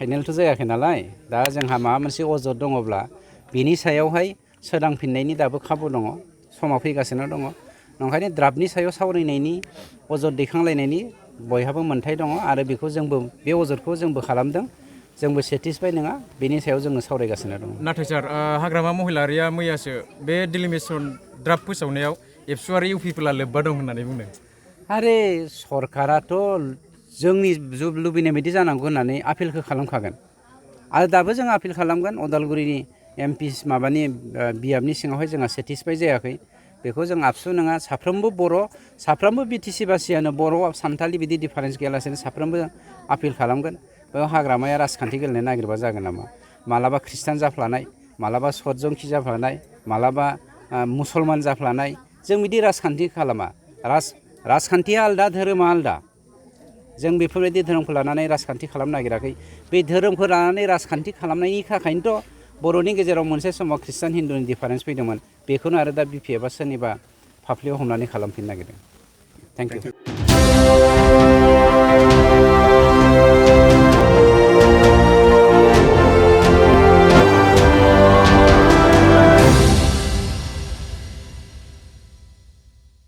फाइनेलथ' जायाखै नालाय दा जोंहा माबा मोनसे अजद दङब्ला बिनि सायावहाय सोदांफिननायनि दाबो खाबु दङ समा फैगासिनो दङ ओंखायनो द्राफ्टनि सायाव सावरायनायनि अजद दैखांलायनायनि बयहाबो मोन्थाय दङ आरो बेखौ जोंबो बे अजदखौ जोंबो खालामदों जोंबो सेटिसफाइ नङा बेनि सायाव जोङो सावरायगासिनो दङ। नाथाय सार हाग्रामा महिलारिया मैयासो बे डिलिमिटेसन ड्राफ्ट फोसावनायाव एबसुआरि इउपिफोरा लोब्बा दं होननानै बुंदों। आरे सरकाराथ' जोंनि लुबैनाय बायदि जानांगौ होननानै आपिलखौ खालामखागोन आरो दाबो जों आपिल खालामगोन अदालगुरिनि एमपि माबानि बियाबनि सिङावहाय जोंहा सेटिसफाइ जायाखै बेखौ जों आबसु नङा साफ्रोमबो बर' साफ्रोमबो बिटिसि बासियानो बर' सानथालि बिदि डिफारेन्स गैयालासेनो साफ्रोमबो आपिल खालामगोन बेयाव हाग्रामाया राजखान्थि गेलेनो नागिरबा जागोन नामा मालाबा ख्रिस्टान जाफ्लानाय मालाबा सतजंखि जाफ्लानाय मालाबा मुसलमान जाफ्लानाय जों बिदि राजखान्थि खालामा राजखान्थिया आलदा धोरोमा आलदा जों बेफोरबायदि धोरोमखौ लानानै राजखान्थि खालामनो नागिराखै बे धोरोमखौ लानानै राजखान्थि खालामनायनि थाखायनोथ' बर'नि गेजेराव मोनसे समाव ख्रिस्टान हिन्दुनि डिफारेन्स फैदोंमोन बेखौनो आरो दा बिपिएफआ सोरनिबा फाफ्लियाव हमनानै खालामफिननो नागिरदों। Thank you.